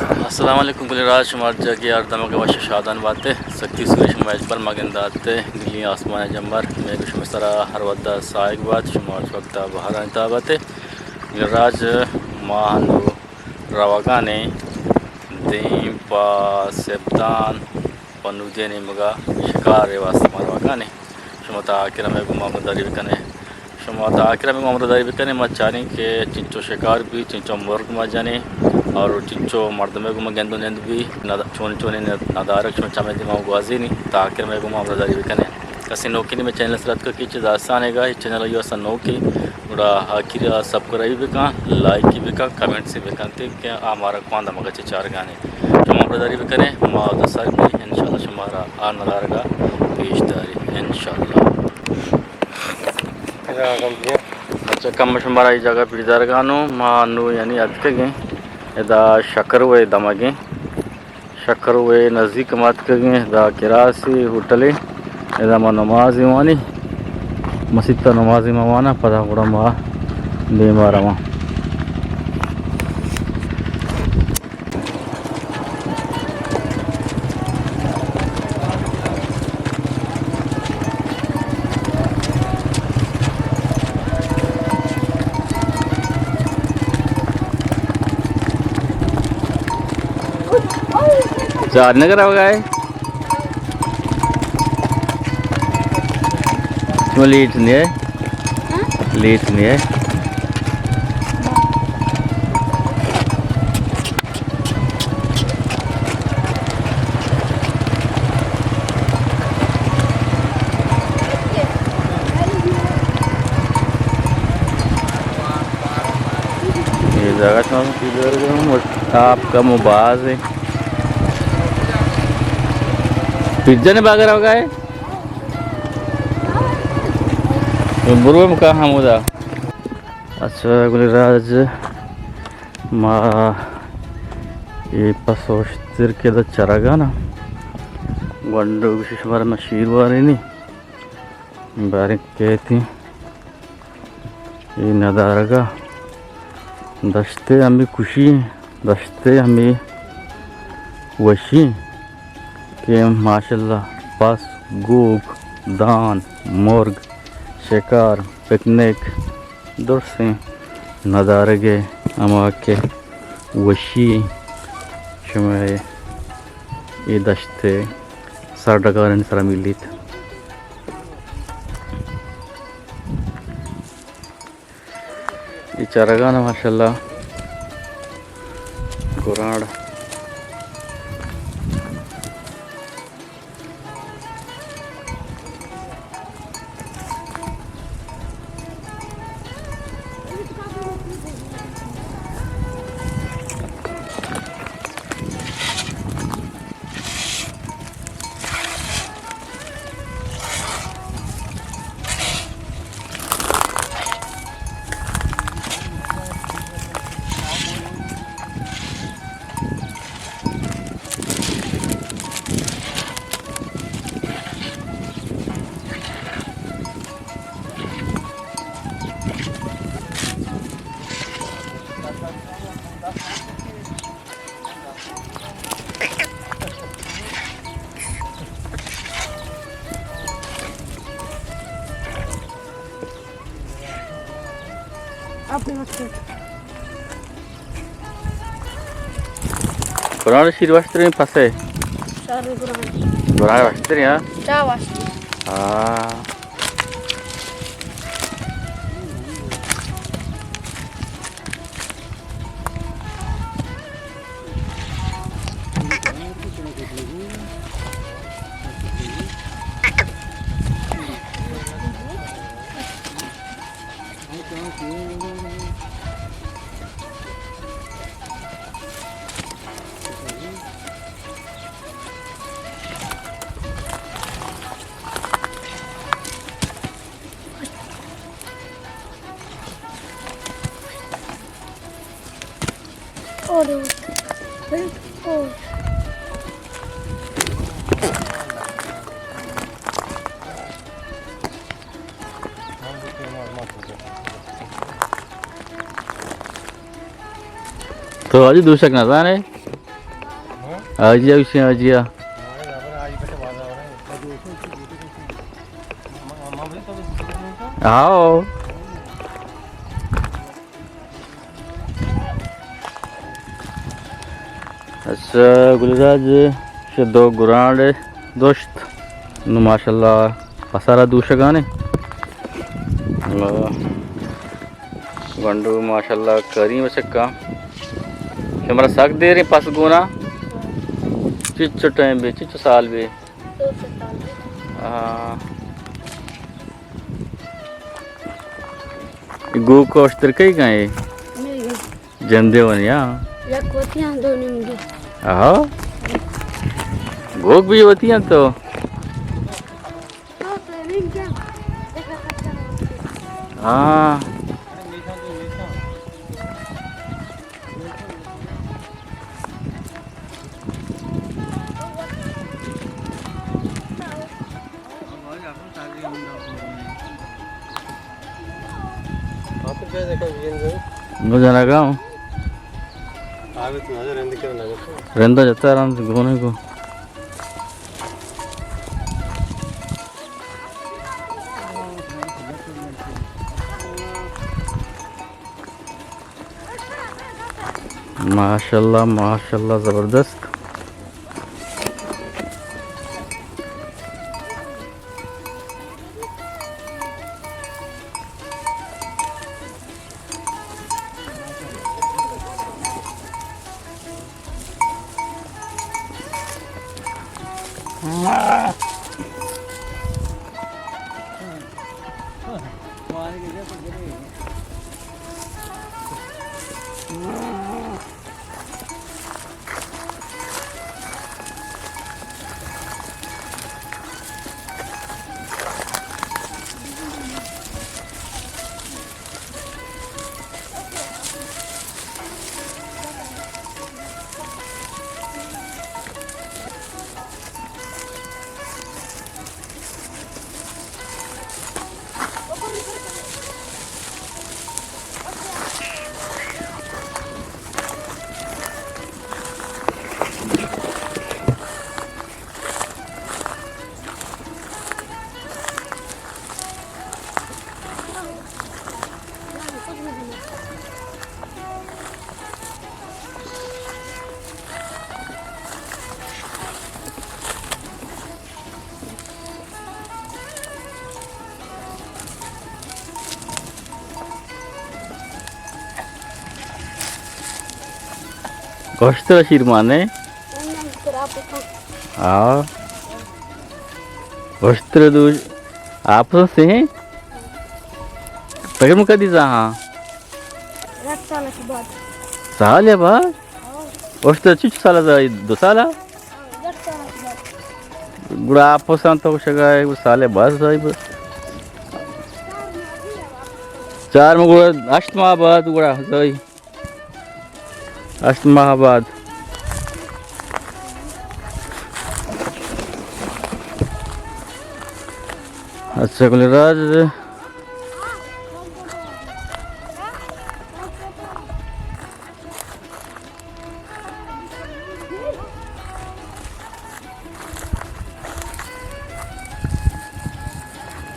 السلام علیکم گل راج، شما جاگہ ہر دمگ وش شادان باتے۔ سکتی سوری شما اجبر مگن داتے، گلی آسمان جمبر، میں شما سرا ہر ودا سائگ بات، شما وقتا بہران تاباتے۔ گل راج، ما ہنو روگانے دیم پا سبدان پہ نودی نیمگا شکار ءِ واسطہ ما روگانے۔ شما تا آخر ہمے گوں ما ہمراہداری بکنے۔ شما تا آخر ہمے گوں ہمراہداری بکنے، ما چاریں کہ چنچو شکار بی، چنچو مرگ ما جنے اور چنچو مردمے گوں ما گند و نند بی، ند-، چون چونیں ند-، ندارگ شما چمے دیما گوازینی۔ تا آخر ہمے گوں ما ہمراہداری بکنے۔ کسے نوکے نی مئے چینل سرا اتکگ کہ چیز آسانے گا، اے چینل یو اسا نوکے، گڑا آخر سبسکرائب بکن، لائک بکن، کمنٹس بکن تے کہ آ مارا کوان دمگا چہ چارگانے۔ شما ہمراہداری بکنے، ما اودا سر بی، انشاءاللہ شمارا آ ندارگا پیش داری، انشاءاللہ۔ اچھا، کم شمارا اے جاگہ پیش دارگانو، ما نو یعنی اتکگیں ادا شکروے دمگیں۔ شکروے نزدیک ما اتکگیں، ادا کراسی ہوٹلے، ادا ما نماز وانی، مسیت ءَ نماز ما وانا، پدا گڑا ما دیما رواں۔ چار نگر ہوگا ہے۔ تو لیٹ نہیں ہے؟ لیٹ نہیں ہے۔ اے جاگہ شما پیدر گم آپ کم و باز ہے۔ پیزا نے باگر ہوگا ہے۔ برو مکا ہمودا۔ اچھا، گل راج، ما اے پس وشتر کہ دا چرگانا گونڈو گوشی شمار ما شیروارینی باریں کیتی اے ندارگا دشتے ہمیں خوشی، دشتے ہمیں وشی۔ کہ ماشاءاللہ پس، گوک، دان، مرگ، شکار، پکنک، درسیں ندارگے ہما کہ وشی شمئے اے دشت سر ڈگارانی سرا ملیت۔ اے چرگان ماشاءاللہ گراڑ۔ قرآن شیر واشترین پسے۔ شر قرآن۔ قرآن واشترین، ہاں؟ چا واشترین؟ ہاں۔ تو اجی دوشک نزانے؟ آجیا، اسی آجیا۔ آؤ۔ اچھا، گلزاد جی، چہ دو گرانڈ دوشت۔ نو ماشاءاللہ پسارا دوشگانے۔ گنڈو ماشاءاللہ کریم چکا۔ شمارا سک دیریں پس گونا۔ چچو ٹائم بے، چچو سال بے۔ ہاں۔ گوک اشتر کئی گئے؟ جندے ونی، ہاں۔ یک وتی ہیں، دو نمگی۔ ہاں۔ گوک بھی وتی ہیں تو۔ ہاں۔ گزانا گاؤں۔ رندا جتا رند گونے کو۔ ماشاءاللہ، ماشاءاللہ، زبردست۔ گوشتر شیرمانے۔ ہاں۔ گوشتر دو آپ سے ہیں۔ تقریباً کدی زاہاں؟ یک سال کے بعد۔ سال یا بعد؟ ہاں۔ گوشتر چچ سال زائی؟ دو سال؟ گڑا آپ سان تو شگا ہے، گڑا سالے بعد زائی۔ چار ماہ گڑا، ہشت ماہ بعد گڑا زائی۔ ہشت ماہ بعد۔ اچھا، گل راج۔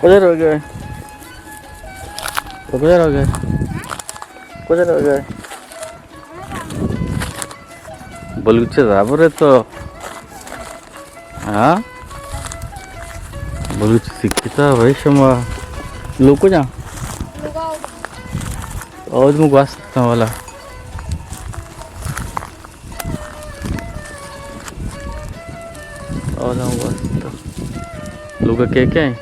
کجا رو گئے؟ تو کجا رو گئے؟ کجا رو گئے؟ بلوچ زبر ہے تو۔ ہاں؟ بلوچ سکھتا بھائی شما۔ لوگ کجا؟ اور مو گوست والا۔ اور ہم گوست۔ لوگ کے کے ہیں؟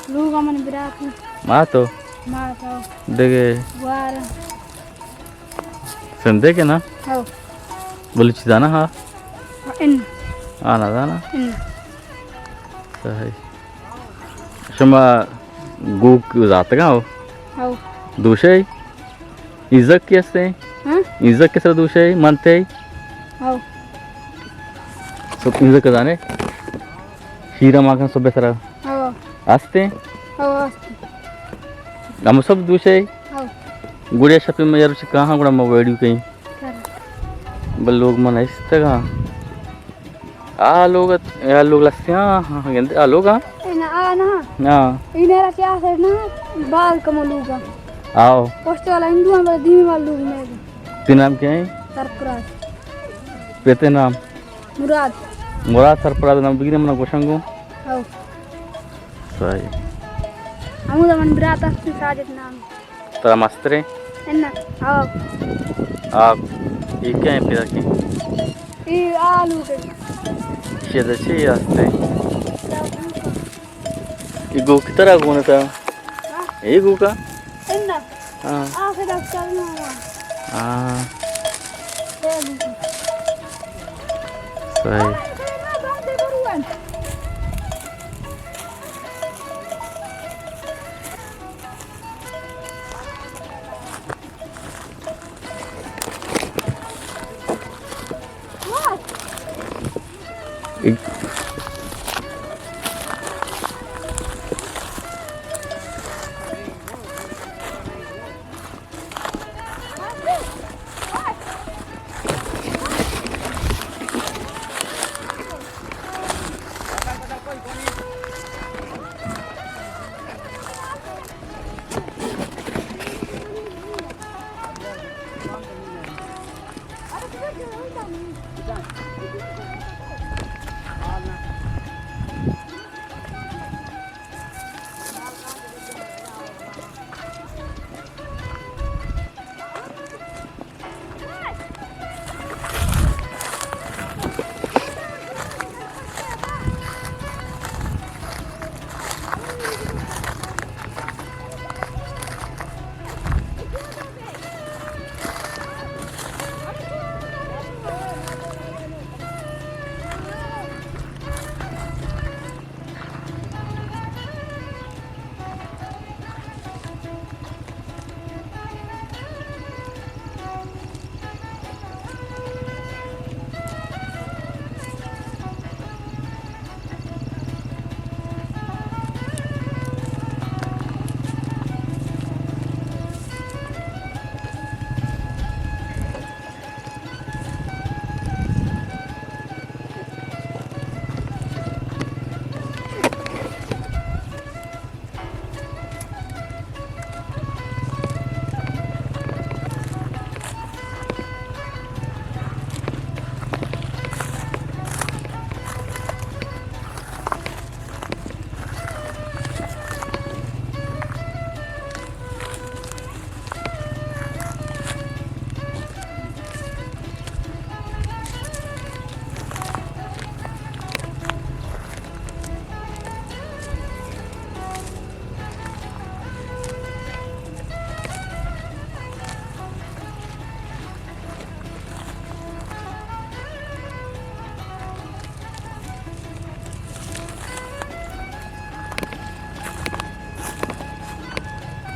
لوگ من برات۔ ما تو؟ ما تو۔ دگے؟ گوار۔ سندے کے نا؟ ہو۔ بلوچی زانا ہا؟ ان۔ آ، نہ زانا؟ ان۔ صحیح۔ شما گوک زاتگا ہو؟ ہو۔ دوشے؟ ایزک کی ہستے؟ ہاں؟ ایزک کے سر دوشے؟ منتے؟ ہو۔ سب ایزک زانے؟ شیرہ ماکھن صبح سرا؟ ہو۔ ہستے؟ ہو، ہستے۔ ہم سب دوشے؟ ہو۔ گڑیا شپی میں یار چکا ہاں گڑا ما ویڈیو کہیں۔ ہاں۔ بل لوگ من ایستگاں۔ آ لوگ ات-، آ لوگ لسیاں، ہاں، ہاں، گند-، آ لوگ، ہاں؟ اے نا، آ نا۔ ہاں۔ اے میرا کیا ہے نا، بال کمو لوگ۔ آؤ۔ پشت والا ہندو ہیں، بس دھیمی والا لوگ میں۔ تیرا نام کیا ہے؟ سرفراز۔ پتے نام؟ مراد۔ مراد سرفراز نام بگیرے منا گوشن گو۔ آؤ۔ صحیح۔ ہمودا من برات است ساجد نام۔ ترا مسترے؟ انا، آؤ۔ آؤ۔ یہ کیا ہے پیدا کی؟ یہ آلو کے۔ شید اچھی ہستے۔ یہ گوک ترا گون تھا؟ ہاں۔ یہ گوکا؟ انا۔ ہاں۔ آخر ڈاکٹر نہ ہوا۔ ہاں۔ یہ گوکا۔ صحیح۔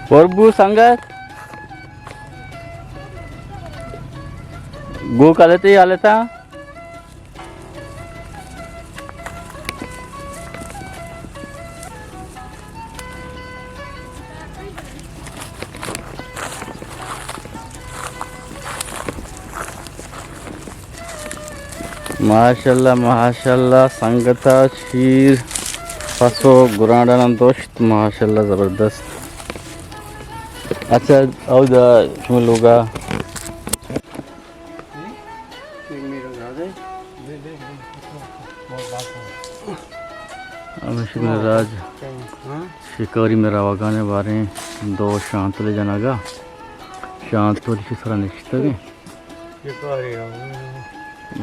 پر بو سنگت، گو کلتے حالتا۔ ماشاءاللہ، ماشاءاللہ، سنگتا شیر پسو گرانڈا نہ دوشت، ماشاءاللہ، زبردست۔ اچھا، او دا شما لوگا۔ ہمشی گوں راج شکاری میں روگانے باریں دو شانتل جنگا، شانتل شی سرا نشتگیں۔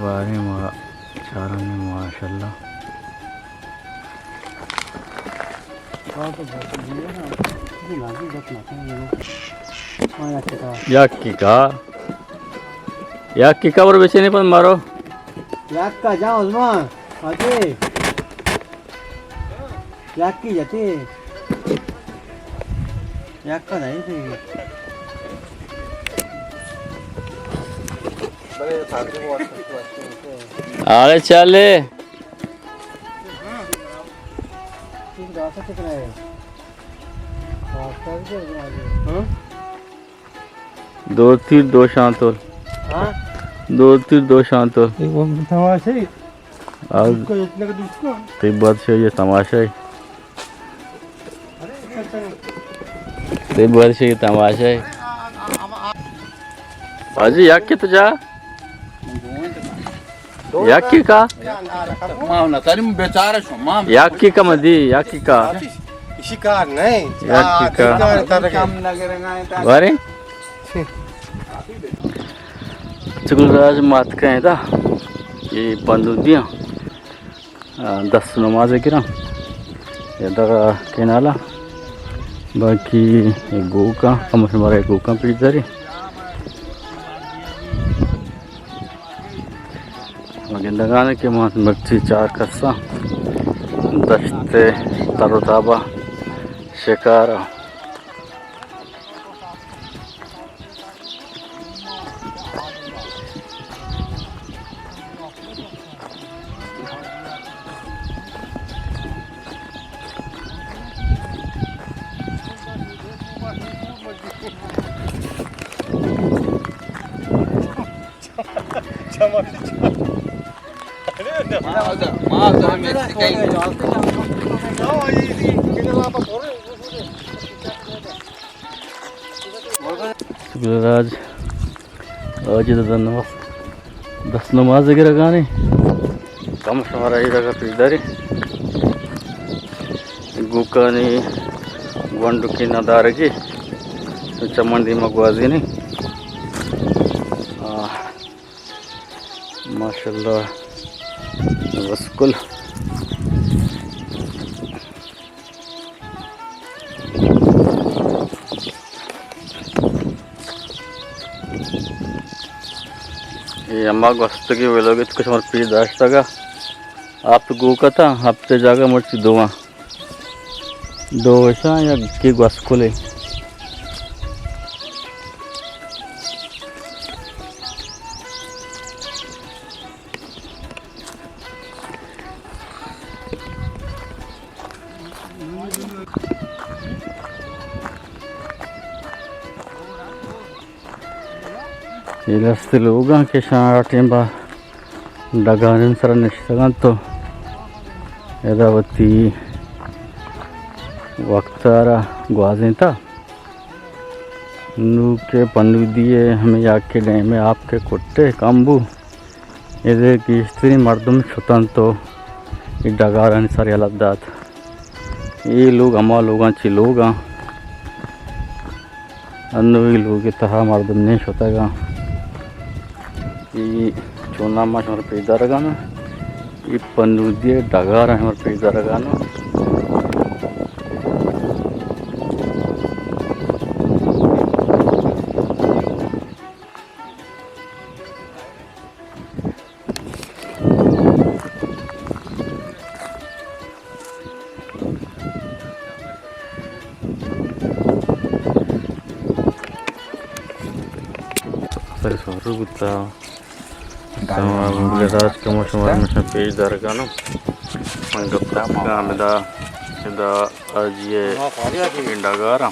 باریں ما چارنے ماشاءاللہ۔ یکی کا، یکی کا بر بچینے پد مارو۔ یک کا جا عثمان، آجے۔ یکی جتے۔ یک کا نہیں تھی۔ آرے چلے۔ ہاں؟ دو تیر، دو شانتل۔ ہاں؟ دو تیر دو شان تو۔ اے وہ تماشا ئے۔ آ، تئی بادشاہی تماشا ئے۔ تئی بادشاہی تماشا ئے۔ حاجی، یکی تو جا۔ یکی کا؟ ما نہ تریم بیچارہ شما۔ یکی کا مدی، یکی کا۔ اسی کار نہیں۔ یکی کا۔ بارے؟ چکل راج مات کا ہے دا۔ یہ پندو دیا۔ آ، دست نماز گراں۔ یا دغه کینالا۔ باقی گوکاں، ہم شمارا گوکاں پیش داری۔ گندگانے کہ ما مرچی چار کساں دشت تر و تابا شکارا۔ راج آج دست نماز گرگانے، کم شمارا ایرگا پیش داری۔ گوکانی گونڈکی ندارگی چمن دیما گوازینی۔ آ، ماشاءاللہ، بس کل۔ اے ہما گوستگیں ولوگ ات کہ شمار پیش داشتگا۔ ہپت گوک اتاں، ہپت جاگہ مرچی دواں۔ دو اشاں، یکے گوسکلے۔ اے دست لوگاں کہ شان ٹیم با ڈگارن سر نشتگاں تو ادا وتی وقت را گوازینتا۔ نو کہ پنودی ء ہمے یاکے ڈیم ء آپ کہ کٹے کم بو، ادے گیشتریں مردم شتنت و اے ڈگارانی سر یلہ دات۔ اے لوگ ہما لوگاں چہ لوگاں، انو اے لوگ ء تہا مردم نیں شتگاں۔ اے چوناہا ما شمارا پیش دارگا نوں۔ اے پنودی ء ڈگار ء شمارا پیش دارگا نوں۔ سر سر بوتا۔ تمام بلے راج کہ ما شمارا ہمیشہ پیش دارگا نوں۔ من گپ تک ہمدا، ادا آجی ء ڈگاراں۔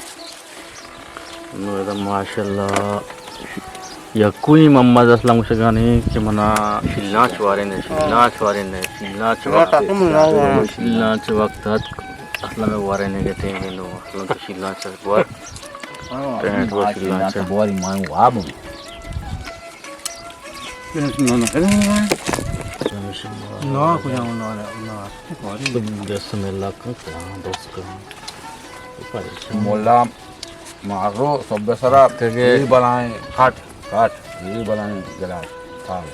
نوں ادا ماشاءاللہ یکوئی محمد اسلم گوشگانی کہ منا شیلانچ وارین، شیلانچ وارین، شیلانچ وقت، شیلانچ وقت ات۔ اسلم وارین گتے نوں اسلم تو شیلانچ وار۔ پینٹ و شیلانچ واری مان واب۔ نہ، کجا نہ، نہ۔ بسم اللہ کن، کہاں دوست کن۔ مولا مارو صبح سرا تگے۔ اے بلائیں کٹ، کٹ، اے بلائیں گلاس، تھال۔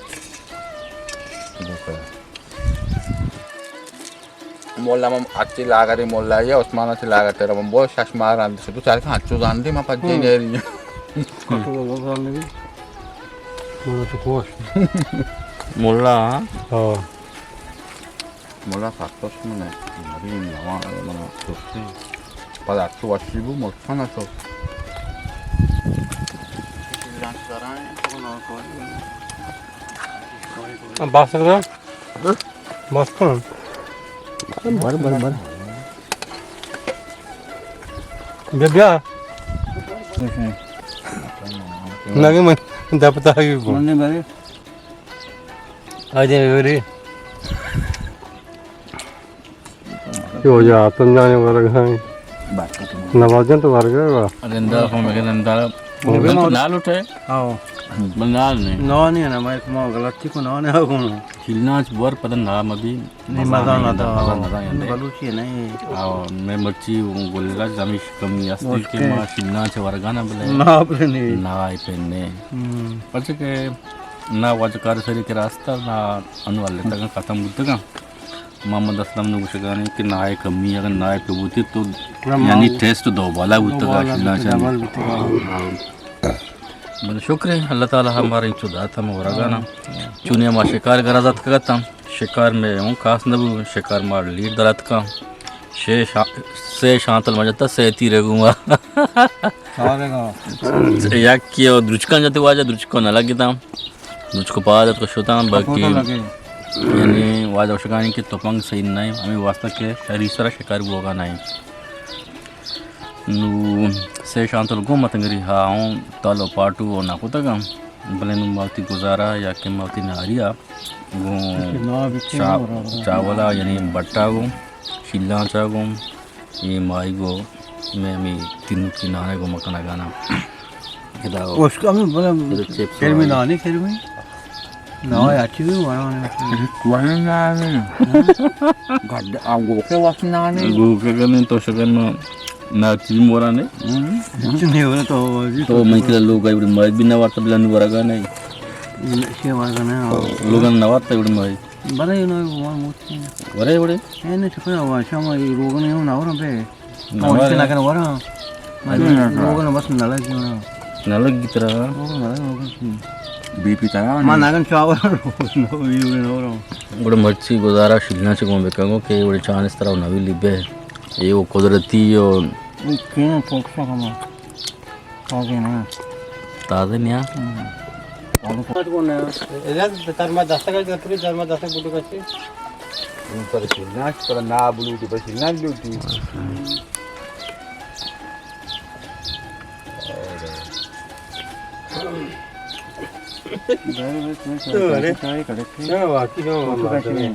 مولا من اچی لاگری مولا یا عثمان اچی لاگر تیرا من بو شش ماہ رند شدو چاری کن اچو زندی من پجے نیری۔ من تو خوش۔ مولا، ہاں؟ ہاں۔ مولا ساتوش من نبی نوا من دوستی۔ پدا اچو وشی بو ملکان اچو۔ بس کن۔ بر، بر، بر۔ بیا، بیا۔ نگے من دپتا ہی بو۔ آ دے میری۔ یہ وجہ آتن جانے ورگ ہیں۔ نواز جان تو ورگ ہے وا۔ رندا ہم کے رندا۔ نال اٹھے۔ ہاں۔ بندال نہیں۔ نہ، نہیں نا، میں ما غلطی کو نہ، نہیں کو۔ شیلناچ بور پتہ نہ مبی۔ نہیں، مزہ نہ تھا۔ مزہ نہ تھا، یعنی۔ بلوچی نہیں۔ آ، میں مرچی گلہ زمیش کمی است کہ ما شیلناچ ورگانا بلے۔ نہ، بلے نہیں۔ نہ، آئی پہ نہیں۔ ہم۔ پرچہ کہ نہ واجہ کار سری کے راستہ، نہ انو والے تک ختم بوتگا۔ محمد اسلم نو گوشگانی کہ نائے کمی، اگر نائے پہ بوتی تو یعنی ٹیسٹ دوبالا بوتگا، دوبالا شیلناچ بوتگا، ڈبل بوتگا۔ ہاں۔ بلے شکر ہے، اللہ تعالی ہمارا انچو دات ہم ورگانا۔ چونی ہما شکار گرا دات کگتم، شکار میں اون خاص نہ بو، شکار ما لیٹ درات کا۔ شے شا-، سے شانتل مجتا، سے تیرے گوا۔ سارے گا۔ یک کیو درچکان جتے واجہ، درچکو نہ لگتا۔ درچکو پاد اتکو شتاں، باقی یعنی واجہ گوشگانی کہ تپنگ صحیح نہ، ہمیں واسطہ کہ شری سرا شکار بوگا نہیں۔ نو سے شانتل گوں متنگری ہا ہوں تالو پاٹو و نہ کتگاں، بلے نو موتی گزارا یا کہ موتی ناریا گوں چا-، چاولا یعنی بٹا گوں شیلانچا گوں اے ماہی گو میں ہمیں تینوکی نانے گو مکنگانا۔ ادا گو۔ اس کا ہمیں بلا ادا چپس کرمی والی۔ نانی کرمی۔ نا، یا چی بھی ورا نے۔ وہی نانے۔ گڈ، آ گوکے وقت نانے۔ گوکے کنے تو شکر نا، نا چی بھی مورا نے۔ ہم۔ چی نہیں ورا تو، تو میں کلا لوگ آئی بڑی ماہی بھی نہ وارتا بلند ورگا نہیں۔ شی ورگا نہیں۔ لوگاں نہ وارتا بڑی ماہی۔ بلے نہ، وہ موت۔ ورے وڑے؟ اے نہ چکا، وہ شام روگن ہم نہ ورا بے۔ نہ ورا۔ نہ کن ورا۔ نہ ورا۔ روگن بس نہ لگی ورا۔ نہ لگی ترا۔ روگن نہ لگی، روگن۔ بی پی ترا ما نہ۔ نہ کن چاور۔ نہ ورا۔ گڑا مرچی گزارا شیلناچ گوں بکا گوں کہ وڑے چانس ترا نوی لیبے۔ اے وہ قدرتی ہو۔ کیوں پوکسا کما۔ تازہ نا۔ تازہ نیا؟ ہم۔ تازہ۔ اجازت تر ما دستک، اجازت پوری تر ما دستک بوٹو کچے۔ ان پر شیلناچ پر نا بلوٹی، پر شیلناچ لوٹی۔ فوٹو کشے۔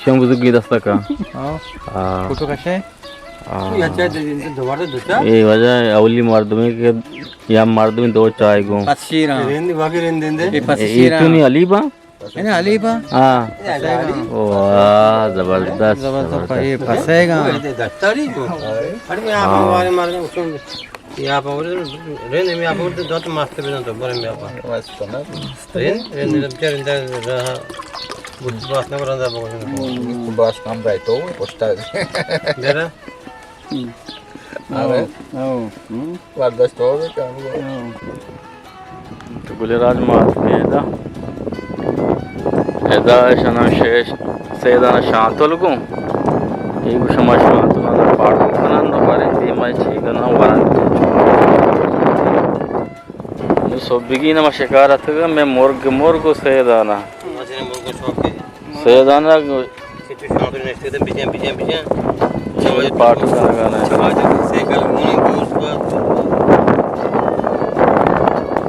شم بزرگی دستا کا۔ ہاں۔ ہاں۔ فوٹو کشے۔ ہاں۔ اے واجہ اولی مردمی کہ یا مردمی دو چائے گوں۔ پسشیراں۔ رند، واقعی رند دے۔ اے پسشیراں۔ اے تو نہیں علی با؟ اے علی با؟ ہاں۔ واہ، زبردست، زبردست۔ اے پسے گا۔ دستاری کو۔ ہر میں آپ ہاں۔ ہمارے مردم یا پا ورد، رند می آپ ورد، دو تا ماستے بدن تو، برم می آپ۔ رند، رند، رند، بچار رند، رہا، بوت باس نہ برندا بگوشن۔ باس کم دای تو، پشتا۔ بیرا؟ آو، آو۔ ہم؟ برداشت ہو گئے کام کو۔ آو۔ تو گلے راج مات کے ادا۔ ادا شنا شیش، سیدانا شانتل گوں۔ اے گو شما شانتل اندر پاٹو کنن، نو بارے دیما چی کنن، ورن۔ نو صبحگی نما شکار اتگا، میں مرگ، مرگ و سیدانا۔ سیدانا کہ تو شانتل نشتے تھے، بجن، بجن، بجن۔ چوج پاٹو کنگا نا۔ چوج سیکل مونی دوست با۔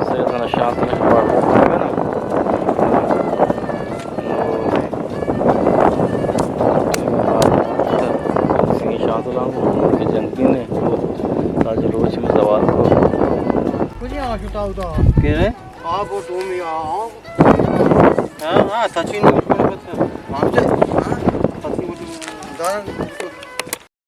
سیدانا شانتل نش پاٹو کنگا نا۔ سنگی شانتل ہم کہ جنتی نے، تاج روچ میں زوال کو۔ کجا آشتا ہوتا؟ کیا ہے؟ آپ وہ ٹومی آؤ۔ ہاں، ہاں، سچن کو چھوڑ بس۔ ہاں، سچن کو دارن۔